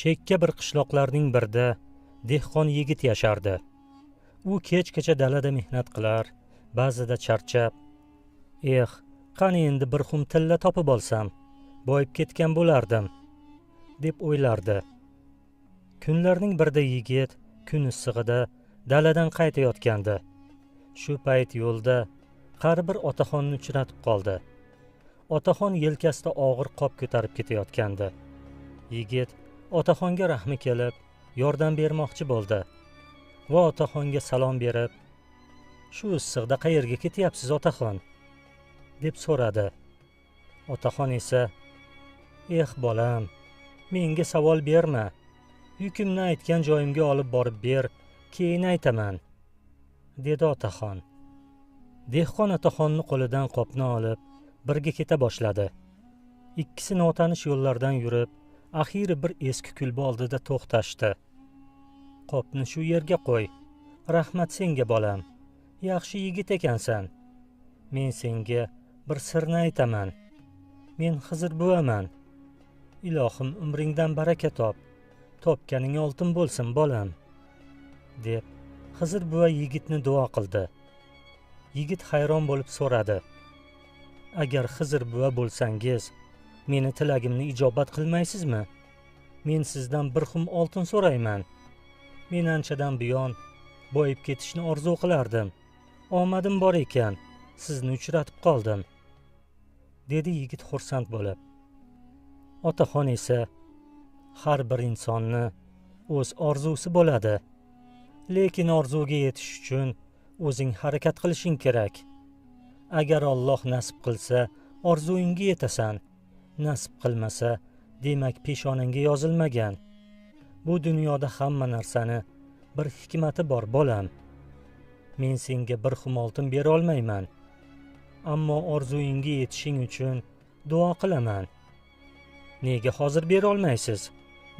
Chekka bir qishloqlarning birida dehqon yigit yashardi. U kechgacha dalada mehnat qilar, ba'zida charchab, "Eh, qani endi bir xum tilla topib olsam, boyib ketgan bo'lardim", deb o'ylardi. Kunlarning birida yigit kun issig'ida daladan qaytayotgandi. Shu payt yo'lda qari bir otaxonni uchratib qoldi. Otaxon yelkasida og'ir qop ko'tarib ketayotgandi. Yigit otaxonga rahmi kelib, yordam bermoqchi bo'ldi va otaxonga salom berib, "Shu issiqda qayerga ketyapsiz, otaxon?" deb so'radi. Otaxon esa, "Eh, bolam, menga savol berma. Yukimni aytgan joyimga olib borib ber, keyin aytaman", dedi otaxon. Dehqon otaxonni qo'lidan qopni olib, birga keta boshladi. Ikkisi notanish yo'llardan yurib, axiri bir eski kulba oldida to'xtashdi. "Qopni shu yerga qo'y. Rahmat senga, bolam. Yaxshi yigit ekansan. Men senga bir sirni aytaman. Men Xizr buvaman. Ilohim umringdan baraka top. Topganing oltin bo'lsin, bolam", deb Xizr buva yigitni duo qildi. Yigit hayron bo'lib so'radi: "Agar Xizr buva bo'lsangiz, meni tilagimni ijobat qilmaysizmi? Men sizdan bir xum oltin so'rayman. Men anchadan buyon boyib ketishni orzu qilardim. Omadim bor ekan, sizni uchratib qoldim", dedi yigit xursand bo'lib. Otaxon esa, "Har bir insonni o'z orzusi bo'ladi. Lekin orzuga yetish uchun o'zing harakat qilishing kerak. Agar Alloh nasib qilsa, orzuingga yetasan. Nasib qilmasa, demak peshonangga yozilmagan. Bu dunyoda hamma narsani bir hikmati bor, bolam. Men senga bir xum oltin bera olmayman. Ammo orzuingga yetishing uchun duo qilaman." "Nega hozir bera olmaysiz?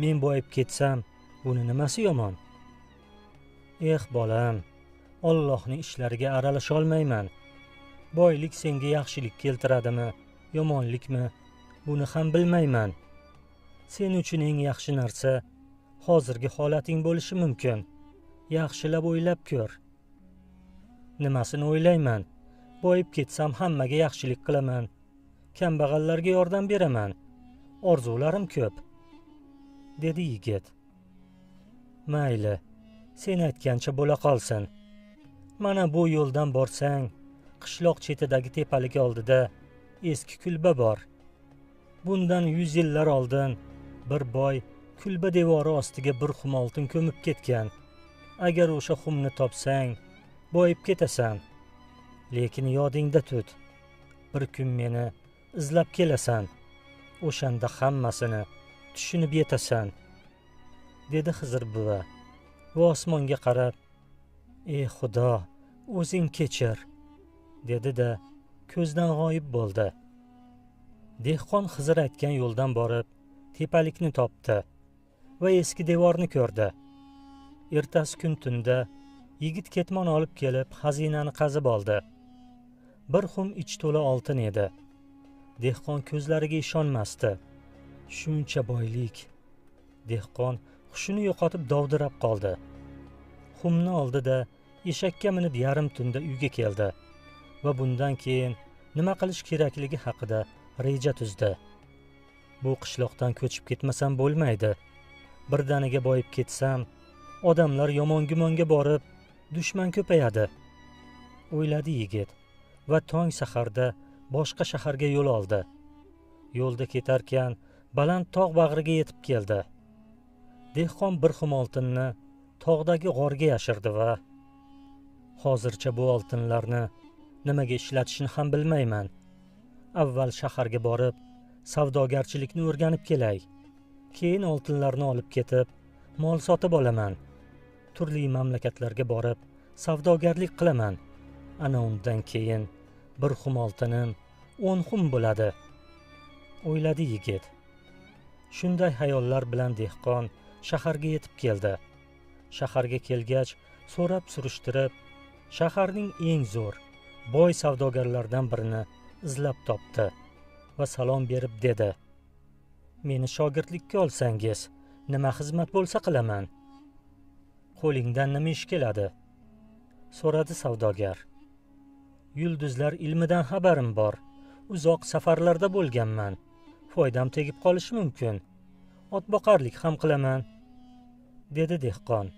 Men boyib ketsam, buni nimasi yomon?" "Eh, bolam, Allohning ishlariga aralasha olmayman. Boylik senga yaxshilik keltiradimi, yomonlikmi, buni ham bilmayman. Sen uchun eng yaxshi narsa hozirgi holating bo'lishi mumkin. Yaxshilab o'ylab ko'r." "Nimasini o'ylayman? Boyib ketsam hammaga yaxshilik qilaman. Kambag'allarga yordam beraman. Orzularim ko'p", dedi yigit. "Mayli, sen aytgancha bo'la qolsin. Mana bu yo'ldan borsang, qishloq chetidagi tepalik oldida eski kulba bor. Bundan 100 yillar oldin bir boy kulba devori ostiga bir xum oltin ko'mib ketgan. Agar o'sha xumni topsang, boyib ketasan. Lekin yodingda tut, bir kun meni izlab kelasan. O'shanda hammasini tushunib yetasan", dedi Xizr buva va osmonga qarab, "Ey Xudo, o'zing kechir", dedi-da ko'zdan g'oyib bo'ldi. Dehqon Xizr aytgan yo'ldan borib, tepalikni topdi va eski devorni ko'rdi. Ertasi kun tunda yigit ketmon olib kelib, xazinani qazib oldi. Bir xum ich to'la oltin edi. Dehqon ko'zlariga ishonmasdi. Shuncha boylik. Dehqon hushini yo'qotib dovdirab qoldi. Xumni oldida eshakka minib yarim tunda uyga keldi va bundan keyin nima qilish kerakligi haqida reja tuzdi. Bu qishloqdan ko'chib ketmasam bo'lmaydi. Birdaniga boyib ketsam, odamlar yomon gumonga borib, dushman ko'payadi, o'yladi yigit va tong saharda boshqa shaharga yo'l oldi. Yo'lda ketarkan baland tog' bag'riga yetib keldi. Dehqon bir xum oltinni tog'dagi g'orga yashirdi va "Hozircha bu oltinlarni nimaga ishlatishni ham bilmayman. Avval shaharga borib, savdogarchilikni o'rganib kelay. Keyin oltinlarni olib ketib, mol sotib olaman. Turli mamlakatlarga borib, savdogarlik qilaman. Ana undan keyin bir xum oltinim 10 xum bo'ladi", o'yladi yigit. Shunday hayollar bilan dehqon shaharga yetib keldi. Shaharga kelgach, so'rab surishtirib, shaharning eng zo'r, boy savdogarlardan birini izlab topdi va salom berib dedi: "Meni shogirdlikka olsangiz, Nima xizmat bo'lsa qilaman. Qo'lingdan nima ish keladi? So'radi savdogar. Yulduzlar ilmidan xabarim bor. Uzoq safarlarda bo'lganman. Foydam tegib qolishi mumkin. Otboqarlik ham qilaman, dedi dehqon.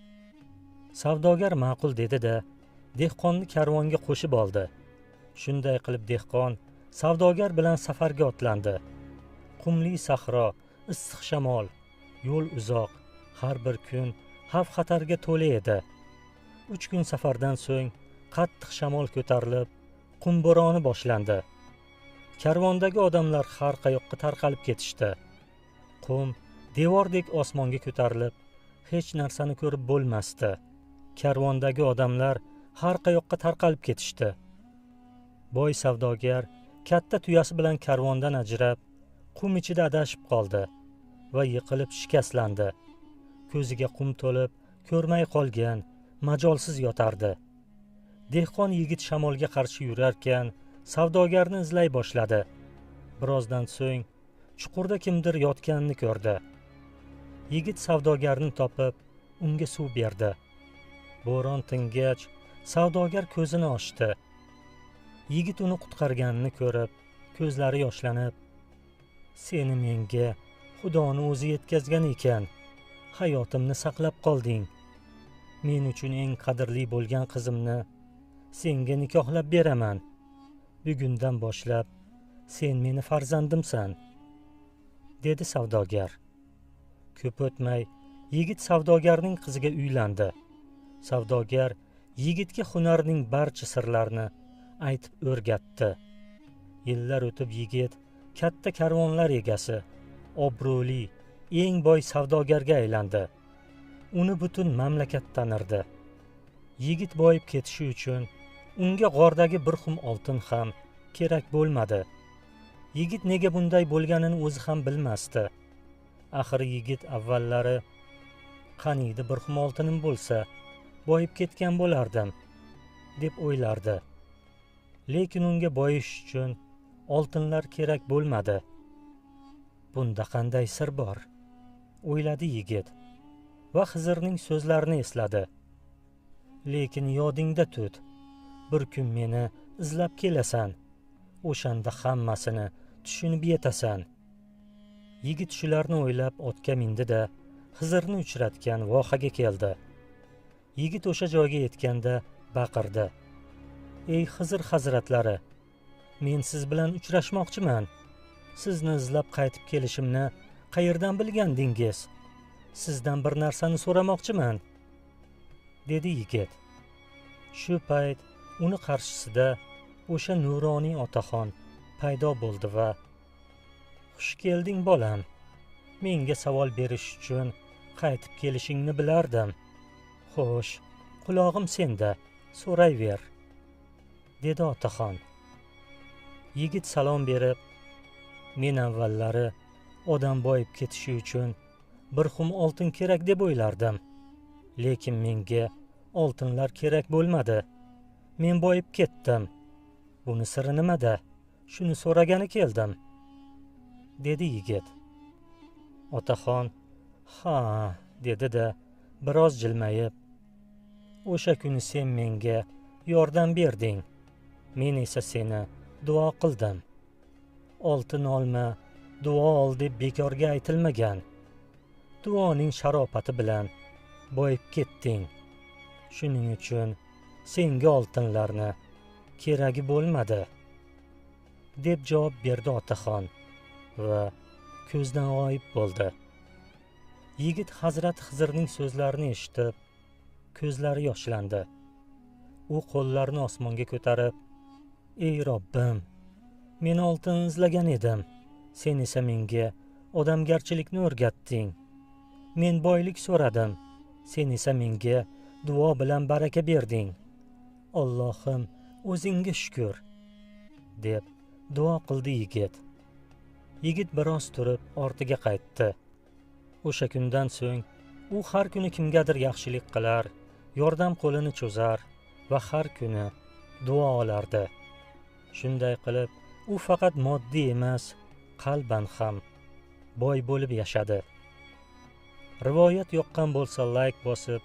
Savdogar ma'qul dedi-da, dehqonni karvonga qo'shib oldi. Shunday qilib dehqon savdogar bilan safarga otlandi. Qumli sahro, issiq shamol, yo'l uzoq, har bir kun xavf-xatarga to'la edi. 3 kun safardan so'ng qattiq shamol ko'tarilib, qum bo'roni boshlandi. Karvondagi odamlar har qayoqqa tarqalib ketishdi. Qum devordek osmonga ko'tarilib, hech narsani ko'rib bo'lmasdi. Karvondagi odamlar har qayoqqa tarqalib ketishdi. Boy savdogar katta tuyasi bilan karvondan ajrab, qum ichida adashib qoldi va yiqilib shikastlandi. Ko'ziga qum to'lib, ko'rmay qolgan, majolsiz yotardi. Dehqon yigit shamolga qarshi yurarkan, savdogarni izlay boshladi. Birozdan so'ng chuqurda kimdir yotganini ko'rdi. Yigit savdogarni topib, unga suv berdi. Bo'ron tingach, savdogar ko'zini ochdi. Yigit uni qutqarganini ko'rib, ko'zlari yoshlanib, "Seni menga Xudoni o'zi yetkazgan ekan. Hayotimni saqlab qolding. Men uchun eng qadrli bo'lgan qizimni senga nikohlab beraman. Bugundan boshlab sen meni farzandimsan", dedi savdogar. Ko'p o'tmay yigit savdogarning qiziga uylandi. Savdogar yigitga hunarning barcha sirlarini aytib o'rgatdi. Yillar o'tib yigit katta karvonlar egasi, obro'li, eng boy savdogarga aylandi. Uni butun mamlakat tanirdi. Yigit boyib ketishi uchun unga g'ordagi bir xum oltin ham kerak bo'lmadi. Yigit nega bunday bo'lganini o'zi ham bilmasdi. Axir yigit avvallari qaniydi bir xum oltinim bo'lsa, boyib ketgan bo'lardim, deb o'ylardi. Lekin unga boyish uchun oltinlar kerak bo'lmadi. Bunda qanday sir bor? O'yladi yigit va Xizrning so'zlarini esladi. Lekin yodingda tut, bir kun meni izlab kelasan. O'shanda hammasini tushunib yetasan. Yigit shularni o'ylab otga mindi-da, Xizrni uchratgan vohaga keldi. Yigit o'sha joyga yetganda baqirdi: "Ey Xizr hazratlari, men siz bilan uchrashmoqchiman. Sizni izlab qaytib kelishimni qayerdan bilgandingiz? Sizdan bir narsani so'ramoqchiman", dedi yigit. Shu payt uni qarshisida o'sha nuroniy otaxon paydo bo'ldi va "Xush kelding bolam. Menga savol berish uchun qaytib kelishingni bilardim. Xo'sh, qulog'im senda, so'rayver", dedi otaxon. Yigit salom berib, "Men avvallari odam boyib ketishi uchun bir xum oltin kerak deb o'ylardim. Lekin menga oltinlar kerak bo'lmadi. Men boyib ketdim. Buni siri nimada? Shuni so'ragani keldim", dedi yigit. Otaxon "Ha", dedi-da, biroz jilmayib, "O'sha kuni sen menga yordam berding. Men esa seni duo qildim. Oltin olma, duo ol deb bekorga aytilmagan. Duoning sharofati bilan boyib ketding. Shuning uchun senga oltinlarni keragi bo'lmadi", deb javob berdi otaxon va ko'zdan g'oyib bo'ldi. Yigit Hazrat Xizrning so'zlarini eshitib, ko'zlari yoshlandi. U qo'llarini osmonga ko'tarib, "Ey Robbim, men oltin izlagan edim. Sen esa menga odamgarchilikni o'rgatding. Men boylik so'radim. Sen esa menga duo bilan baraka berding. Allohim, o'zingga shukr", deb duo qildi yigit. Yigit biroz turib ortiga qaytdi. O'sha kundan so'ng u har kuni kimgadir yaxshilik qilar, yordam qo'lini cho'zar va har kuni duo olardi. Shunday qilib, u faqat moddiy emas, qalban ham boy bo'lib yashadi. Rivoyat yoqqan bo'lsa like bosib,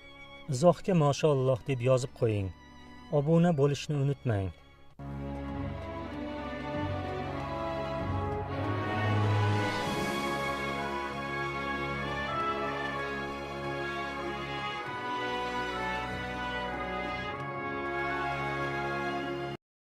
izohga mashalloh deb yozib qo'ying. Obuna bo'lishni unutmang.